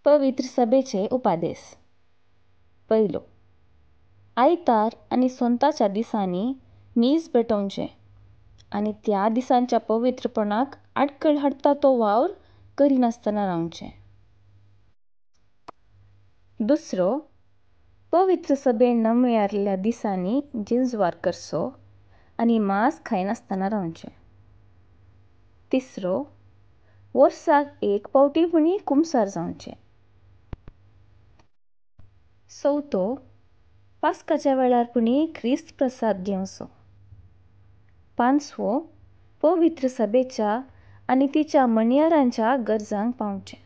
पवित्र सभेचे उपादेस. पयलो, आयतार आनी सोंताच्या दिसांनी मीस भेटोवचें आनी त्या दिसांच्या पवित्रपणाक आडखळ हाडटा तो वावर करिनासतना रावचें. दुसरो, पवित्र सभेन नमयारल्या दिसांनी जिंजवार करचो आनी मांस खायनासतना रावचें. तिसरो, वर्साक एक पावटी पुणी कुमसार जावचें. चवथो, पास्काच्या वेळार पुणी क्रिस्त प्रसाद घेवचो. पांचवो, पवित्र सभेच्या आनी तिच्या म्हणयारांच्या गरजांक पावचें.